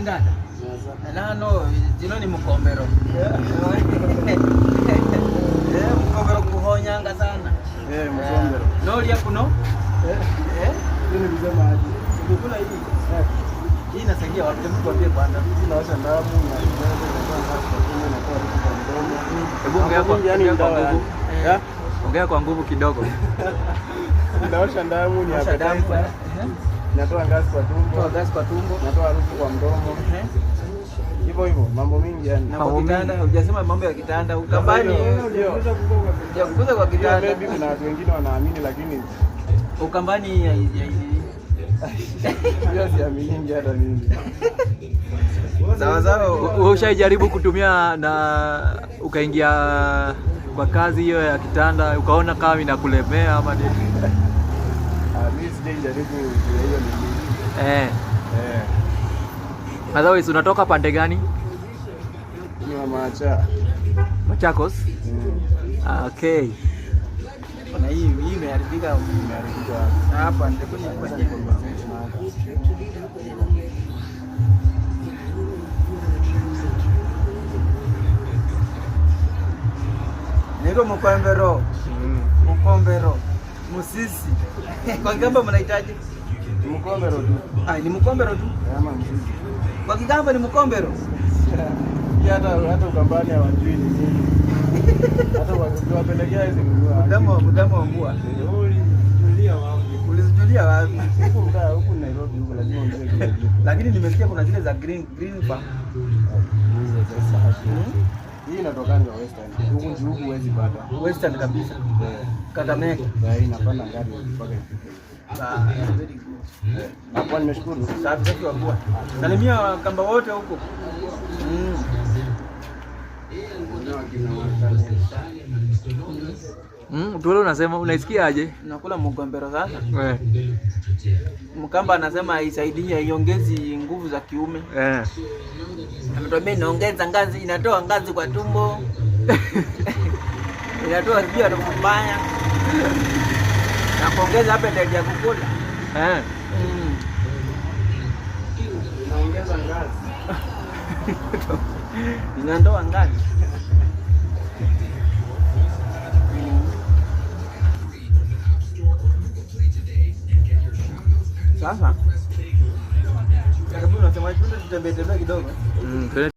Tindata. Nano jino ni mukombero. Eh, mukombero kuhonyanga sana. Eh, mukombero. Nolia kuno? Eh. Eh? Mimi nilisema aje? Ukikula hii. Hii inasaidia watu, hebu tuambie kwanza. Inaosha damu na inatoa ngazi kwa tumbo, inatoa harufu kwa mdomo. Hebu ongea kwa Mambo mingi, yani ongea kwa dawa nguvu. yani. Eh. Ongea kwa nguvu kidogo. Inaosha damu, ni Inaosha damu. appetizer. Inatoa ngazi kwa tumbo. Toa gas kwa tumbo. Inatoa harufu kwa mdomo. Eh. Hivyo hivyo, mambo mingi yani. Na kwa kitanda, hujasema mambo ya kitanda. Ukambani Hiyo- hujakuza kwa hiyo kitanda. maybe kuna watu wengine wanaamini lakini Ukambani hiyo siaminingi hata mimi. sawa sawa. Wewe ushaijaribu kutumia na ukaingia kwa kazi hiyo ya kitanda ukaona kama inakulemea ama nini? Ah, mimi sijaijaribu juu ya hiyo nini. Eh. Eh, Otherwise unatoka pande gani? ni wa macha. Machakos? Mm. Okay. Na hii imeharibika Imeharibika. hapa nitakuja Sasa kwa ni compensate na hapa. Niko Mukombero. Mm. Mukombero. Musisi. Kwa Kigamba mnahitaji? Mkombero tu. Ah, ni Mukombero tu. Ama mzizi. Kwa Kigamba ni Mukombero. Pia hata Ukambani hawajui ni nini. Hata ukiwapelekea hizi nunua. Mdamu wa mbua. Ulizijulia wapi? Huku mtaa huku Nairobi huku lazima ujue kila kitu. Lakini nimesikia kuna zile za green green farm. Hii inatokanga Western. Huku juu huku huwezi pata. Western kabisa. Eh, Kakamega. saa hii inapanda gari mpaka ifike. Ah, very good. Eh, hapo nimeshukuru. Safi safi wa mbua. Salimia Wakamba wote huko. Mm. Tuole unasema unaisikia aje? Nakula mkombero sasa. Eh. Mkamba anasema haisaidii, haiongezi nguvu za kiume. Eh. Ametuambia inaongeza ngazi, inatoa ngazi kwa tumbo. Inatoa sijui harufu mbaya na kuongeza appetite ya kukula. Eh. Mm. Inaongeza ngazi. Inatoa ngazi. Sasa karibu unasema twende tutembee tembee kidogo.